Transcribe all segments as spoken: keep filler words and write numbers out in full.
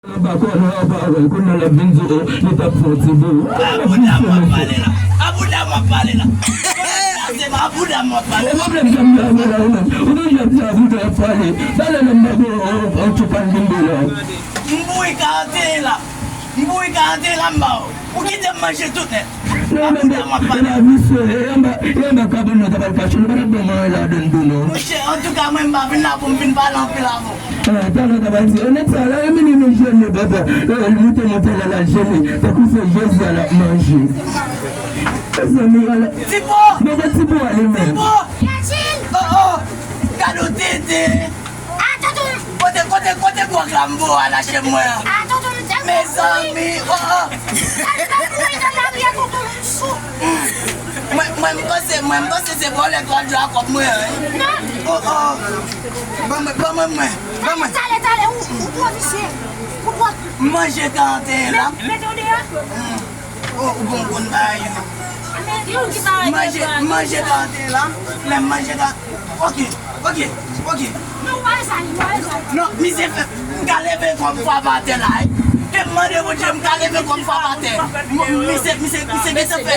Anba kòlè a, w pa wè l, kounye a l ap vin di w, o, li t ap fè yon ti bo. A bouda m w ap pale la. A bouda m w ap pale la. Se pa bouda m w ap pale. E pwoblèm sa m gen avè w la, ou menm. Ou toujou ap di a bouda w ap pale. Talè lè m ba w yon, yon, yon ti pàn bimbo la. M bouri karante la. M bouri karante la, m ba w. Ou kite m manje tout nèt. Non, men, men, men, visye, e anba, e anba kabann nan ta pral kache, nou pa t ap gen manyen ladann tou, non. Monchè, antouka, mwen, m pa vin la pou m vin pale anpil avè w. Ah, talè ta pral di, o, nèg sa la, e mini nou jene, papa. E, li moute, moute la, l al jene. Tankou se Jezi a l ap manje. Mezanmi, ala. Tipo! Bon, bon, Tipo, ale, men. Tipo! Oh, oh! Gade w tete! Ah, tonton! Kote, kote, kote gwo granbo a lage mwen an? Ah, tonton, m tèlman kouri. Mezanmi, oh, oh. Tèlman kouri nan lari a, tonton, m sou. Mwen, mwen, m panse, mwen, m panse se vòlè twa djwa kòb mwen an, wi. Non. Oh, oh. Ban mwen, ban mwen, mwen. Ban mwen. Talè, talè, ou, ou twò visye. Ou twò. M manje karante la. Mete w deyò. Hmm. Oh, ou bon konn bagay yo. Manje, manje karante la. Lè m manje ka-, ok, ok, ok. Non, misye fè, m ka leve kò m frape atè la, wi. Ke m mande Bondye, m ka leve kò m frape atè. M, misye, misye, misye gentan fè,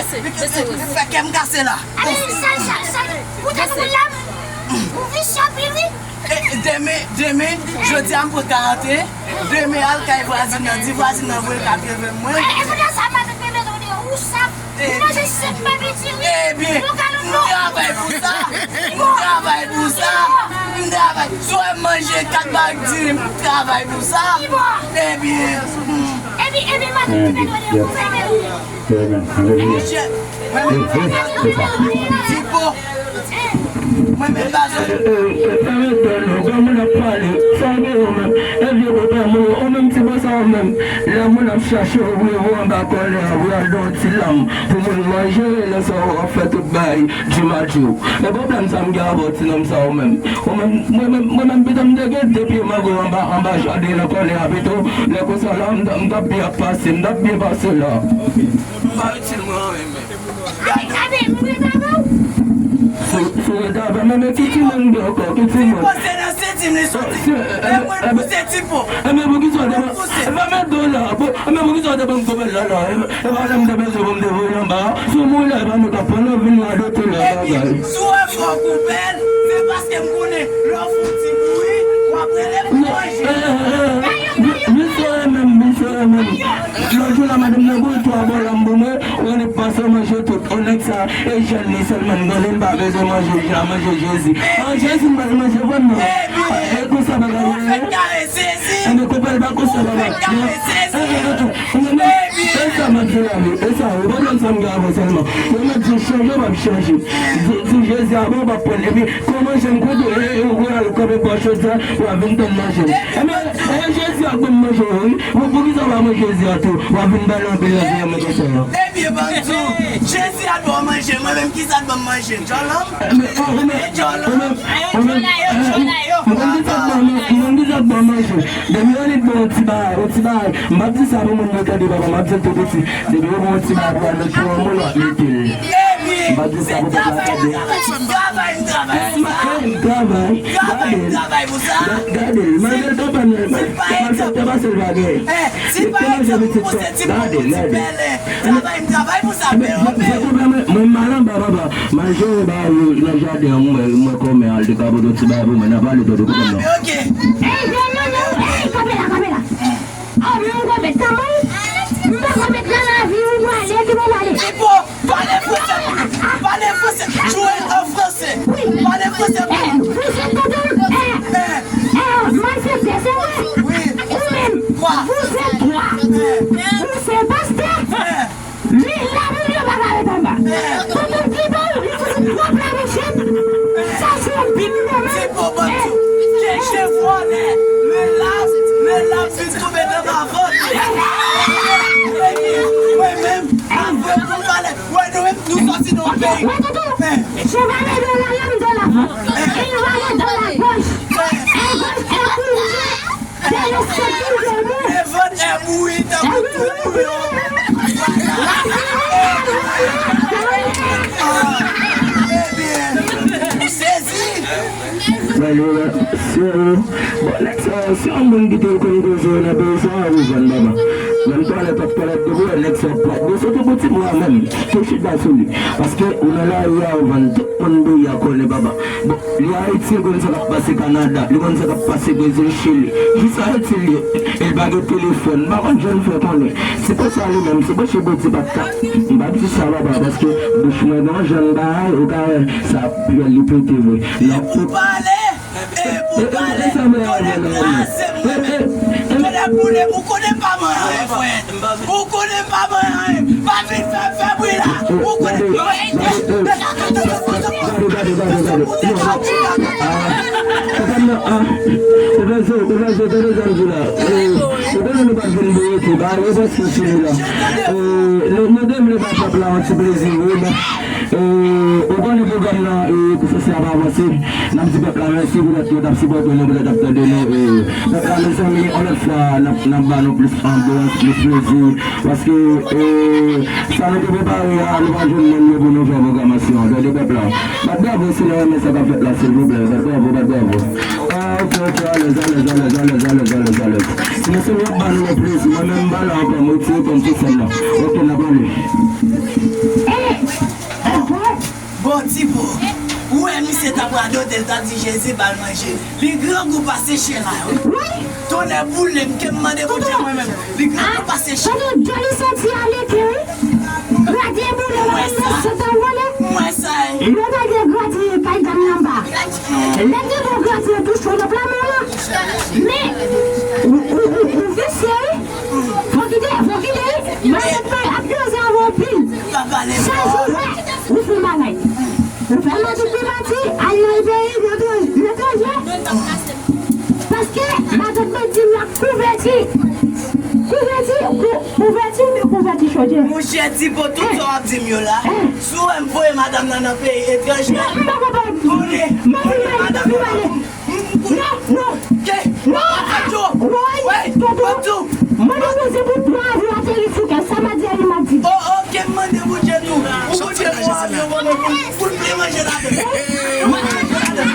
fè kè m kase la. Ale, sal, sal, sal. Ou te sou la, ou visye anpil, wi. E, demen, demen, jodi a m pran karante. Demen al kay vwazin nan, di vwazin nan voye katreven mwen. E, e, kounye a sa, m ap mete w deyò, ou saf. Ou manje senk bèbè diri. Ebyen, m travay pou sa. M travay pou sa. M travay. Si w wè m manje kat bag diri, m travay pou sa. Ebyen, hmm. Epi, epi, m ap mete w deyò, ou fè mèt ou. Amen. Alelouya. Monchè, mwen menm, e, e, e, pa mete nou, granmoun ap pale, sa w gen ou menm, e vye bo pa mwen, ou menm ti bo sa ou menm, lè moun ap chache w, wi, ou anba kòlè a, wi, al nan yon ti lam, pou moun manje, lè sa w ap fè tout bagay, di m a di w. E pwoblèm sa m gen avè w, ti nonm sa ou menm. Ou menm, mwen menm, mwen menm, pito m te gen de pye mango anba, anba jaden nan kòlè a, pito, lè konsa la, m t, m t ap byen ap pase, m t ap byen pase la. M pa itil mwen anyen menm. Gade, gade, mwen ret avè w. Sou, sou ret avè m, men ki timoun de ankò, ki timoun? Tipo, se nan senti m li soti. E mwen pouse Tipo. E men poukisa w te ban, e pa mete w la, e men poukisa w te ban m koupèl la la, e pa lè m te bezwen pou m te voye anba, sou mwen la, e pa nou k ap pran nan vin radote la bagay. Ebyen, si w wè fò w koupèl, se paske m konnen lè w fè yon ti bouyi, w ap rele pou manje. Misye menm, misye menm. Lòt jou la, madanm nan boule twa bò lam pou mwen, ou annik pase manje tout. O nèg sa, e jèn li sèlman m konnen, m pa bezwen manje, jan manje Jezi. An Jezi m pral manje vrèman. E konsa bagay la ye. Enben konpè l pa konsa papa. E sa m ap di la wi, e sa, ou konprann sa m gen avè w sèlman. Yo mèt di w chanje, w p ap chanje. Di, di Jezi a bon, w p ap pran l. Epi, kòman jan m kote, e, e, ou al kanpe bò chòt sa, w ap vin tann manje m. Enben, e Jezi a k ban m manje wi. Pou, poukisa w pa manje Jezi a tou? W ap vin pale anpil nan vye mwen konsa. Ebyen, ban m di w, Jezi a t ba w manje, mwen menm kisa t ban m manje? Djòlòm? Enben, ou, ou menm, ou menm, ou menm, ou menm, m konn kisa t ban m, m konn kisa t ban m manje. Depi yo annik ban yon ti bagay, yon ti bagay, m p ap di sa pou moun yo tande, papa, m ap di l tou piti. Depi yo ban yon ti bagay pou al met pou yon moun, w ap mete l. M p ap di sa pou pèp la tande. Travay, m travay, m travay. M travay, gade l. Gade l, malgre l t anpàn nan, malfektè pase l pa gen. Si pa egzanp, ou se ti bon, ou ti bèlè. Travay, m travay pou sa, men mwen, mwen mal anba, papa. M al jere bagay yo nan jaden an, mwen, mwen kòmè al te ka pote yon ti bagay pou mwen, n a pale tande, kote m nan. Ah, men ok. Ey, granmoun, ey, kanpe la, kanpe la. Oh, men ou konpèt kanmenm. M pa konpèt nan lavi ou prale, ki pou prale. Tipo, pale fransè pou nou. Pale fransè. Jouer en français. Pale fransè pou nou. Vous êtes tonton, eh, eh, malfektè, se vre. Ou menm, vous êtes trois. Ou se pastè. Men la Bib yo pa ka ret anba. Tonton Pipo, li fout twòp la, mesye. Sa se yon Bib, non, men. Tipo, ban m di w, ke je vole, le lab, le lab vin tonbe nan ma vant. Mwen menm, mwen menm, avwe pou m pale. Wè, nou menm, nou sòti nan yon peyi. Wè, tonton, je vole de la lame de la vente. Et il vole de la gauche. Et gauche est rouge. Devan e bouyi tankou twou bouyon. Ebyen, ou sezi. Bon, nèg sa yo, Si yon moun kite l konn koze yo nan peyi sa a, ou vann baba. Menm twalèt w ap twalèt depi w wè nèg sa ap plat. Bon, soti pou ti mwa menm, te chita sou li. Paske ou nan lari a, ou vann tout moun peyi a konnen baba. Bon, li Ayiti, li konn sa k ap pase Kanada, li konn sa k ap pase Brezil, Chili. Jis Ayiti li ye, e l pa gen telefòn, m pa konn jan l fè konnen. Se pou sa li menm, se bouch li pou di pa t ka. M p ap di sa baba, paske bouch mwen gen yon jan l bagay, ou ka wè sa ap pale, li pete vre. Nan ou pale! E pou pale, konnen kraze m mwen menm. Konnen pou li, ou konnen pa mwen anyen, frè. Ou konnen pa mwen anyen. Pa vin fè, fè bri la. Ou konnen. Ou konnen nou pa t vin boure tou, ba yo pa sou sou li la. Nou, nou te vle ba pèp la yon ti plezi, wi, men. E, ou konnen pwogram nan, e, pou sesi a pa avanse. N ap di pèp la mèsi poutèt yo t ap sipòte nou, poutèt y ap tande nou. E, pèp la, mezanmi, yon lòt fwa, n ap, n ap ba nou plis anbyans, plis plezi. Paske, e, sa nou te prepare a, nou pa jwenn moun yo pou nou fè pwogramasyon an. Tande pèp la. Bat bravo si nou renmen sa k ap fèt la, silvouplè. Bat bravo, bat bravo. Ah, ok, ok, alèz, alèz, alèz. Mezanmi, y ap ba nou yon plezi. Mwen menm, m pa la ankò, m retire kò m sou sèn nan. Ok, n ap ale. Bon, Tipo, ou wè misye t ap radote, l t ap di Jezi ba l manje. Li grangou pase chen la, wi. Wi. Tonnè boule m, ke m mande Bondye mwen menm. Li grangou pase chen. Tonton Joli soti ale ke wi. Gradye boule la, mwen sa. Sot anvole. Mwen sa. Yo ta gen gradye kay dam nan ba. Lè gen bon gradye touche w nan pla men w la. Men, ou, ou, ou, ou visye wi. Fò kite, fò kite wi. Matant mwen ap koze avè w anpil. Pa pale fò. Chak jou, wè, ou fè bagay. Ou fè matant mwen pati, al nan peyi, letranje. Paske matant mwen di m l ap kouvèti. Kouvèti, kou-, kouvèti oubyen kouvèti chodyè? Monchè Tipo, tout sa w ap di m yo la, si w wè m voye madanm nan nan peyi etranje, konnen, konnen madanm nan. Non, non. Ke? Non. Woy, tonton. Mwen depoze pou twa avyon ateri sou kè. Sa m a di a li m ap di. Oh, ok, m mande Bondye tou. Pou Bondye fè yon avyon ban mwen pou, pou l plen manje ladan. Pou l plen manje ladan.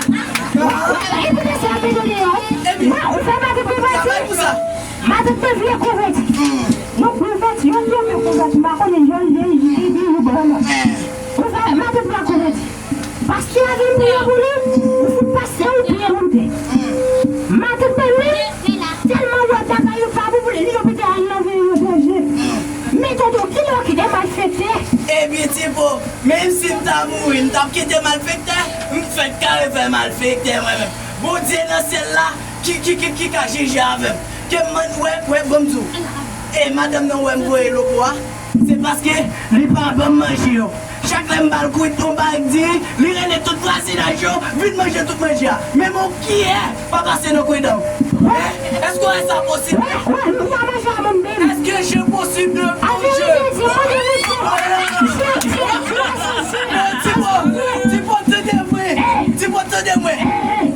Epi de sa, epi de deyò. Epi. Mwen, ou fè matant mwen travay pou sa. Matant mwen vle kouvèti. Non, kouvèti, yon pye kouvèti, m pa konnen jan l ye, li, li, li, li, bon, non. Ou fè matant mwen kouvèti. Pastè a vin priye pou li, ou fout pastè ou priye pou li. Matant mwen menm, tèlman wè bagay yo pa bon pou li, li oblije al nan peyi etranje. Men tonton, kilè w kite malfektè? Ebyen, Tipo, menm si m ta mouri, m t ap kite malfektè, m fèk kare fè malfektè mwen menm. Bondye nan syèl la, ki, ki, ki, ki ka jije avè m. Ke m man-, wè, wè, ban m di w. E madanm nan wè m voye lopo a, se paske li pa ban m manje yo. Chak lè m ba l kwit yon bag diri, li rele tout vwazinaj yo vin manje tout manje a. Menm yon kiyè pa pase nan kwen dan m. Wè, èske w wè sa posib? Wè, wè, nou pa manje a moun menm. Est-ce que je possible de manger? Tipo, Tipo, tande mwen. Tipo, tande mwen.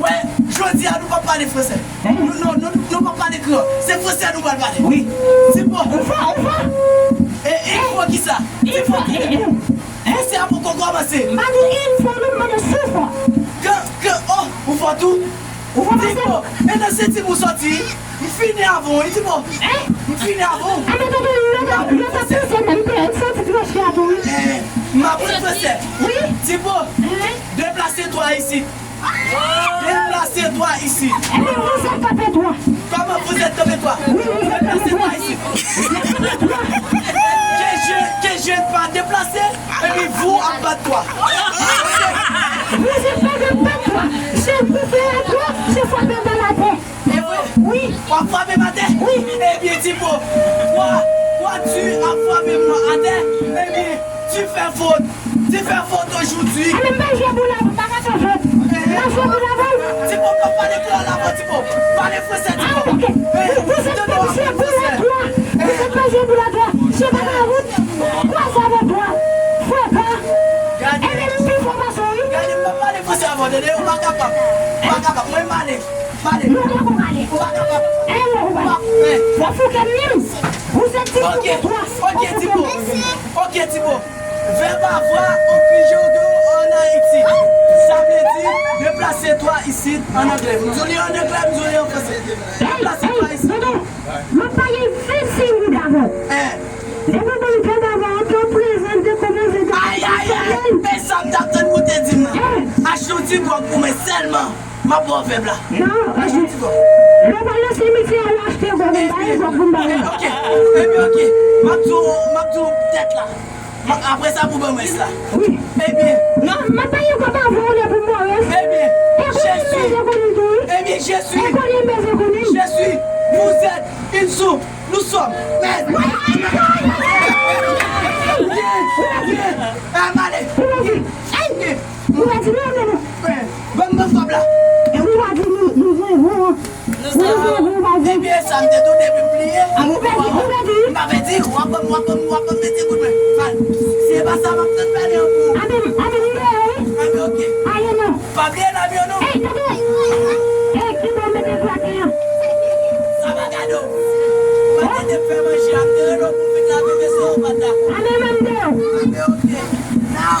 Wè, jodi a nou p ap pale fransè. Nou, nou, nou, nou p ap pale kreyòl. Se fransè nou pral pale. Wi. Tipo. Ou fò, ou fò. E, e, il faut kisa? Il faut, e, e. Fransè a poko kòmanse. M pa di il faut, non, m mande si w fò. Kan, kan, oh, ou fò tou? Ou fò pase. Tipo, e nan senti m ou soti. M fini avè w, wi, Tipo. M fini avè w. A, men tande, lè w t ap, lè w t ap pase menm, m te santi tròche a tou, wi. M aprann fransè. Wi. Tipo, deplase twa isit. Deplase twa isit. Ebyen, vous êtes tapé twa. Comment vous êtes tapé twa? Wi, vous êtes tapé twa. Deplase twa isit. Vous êtes tapé twa. Que je, que je pa deplase, epi vous ap bat twa. Vous êtes pas de bat twa. C'est vous faire twa, c'est frapper dans la tête. E vre? Wi. W ap frape m atè? Wi. Ebyen, Tipo, twa, twa di ap frape m atè. Ebyen, tu fais faute. Tu fais faute aujourd'hui. Ebyen, m pa jwe boul avè w, m pa ka fè faute. M pa jwe boul avè w. Tipo, pa pale kreyòl avè w, Tipo. Pale fransè, Tipo. Ah, ok. Vous êtes pas jeu boule à trois. Vous êtes pas jeu boule à trois. C'est pas la route. Quoi ça veut dire? Faut pas. Ebyen, m pi fò pase w, wi. Gade, m pa pale fransè avè w, tande, ou pa kapab. Ou pa kapab, mwen m pale. Pale. Non, non, ou pale. Ou pa kapab. Eh, non, ou pale. Fò fouke m menm. Vous êtes Tipo. Ok, ok, Tipo. Ok, Tipo. Vèb avoir, on pije w gen an Ayiti. Sa vle di, deplase twa isit, an anglè. M di w li an anglè, m di w li an franse. Deplase twa isit. M ap pale vennsenk minit avan. Eh. Depi w ban m vèb avoir, an tan prezan, dekonpoze de. Ay, ay, ay! Men sa m t ap tann pou w te di m nan. Eh. Achte yon ti dwòg pou mwen sèlman. M ap ba w vèb la. Non, eh. Achte yon ti dwòg. Lè w pral nan simitye a, al achte dwòg, m ba w dwòg pou m ba w. Ebyen, ok. Ebyen, ok. M ap di w, m ap di w tèt la. M ap, apre sa, pou ban mwen sa. Wi. Ebyen. Non, m ap pale ankò pa vre, ou lè pou mwen. Ebyen, je suis. Ebyen, je suis. Ebyen, je suis. Vous êtes. Ils sont. Nous sommes. Mèd. Byen. Byen. Ah, m ale. Byen. Byen. Ou pa di non, non, non. Ban m, ban m kòb la. E ou pa di nou, nou se bon. Nou se bon, bon, bon, bon. Ebyen, sa m te tou depi m bliye. A, ou pèdi, ou pèdi. M pa pèdi, w ap ban m, w ap ban m, w ap ban m mete kout men. Mal. Si e pa sa, m ap tann pale an pou ou. Amen, amen, m deyò, wi. Amen, ok. Ale non. Pa bliye lame w non. Ey, tande. Ey, ki bon mete plak la. Sa pa gade w. Ou pa tande fè manje a, m te rele w pou vin la, men se ou pa t dakò. Amen, m deyò. Amen, ok. Now,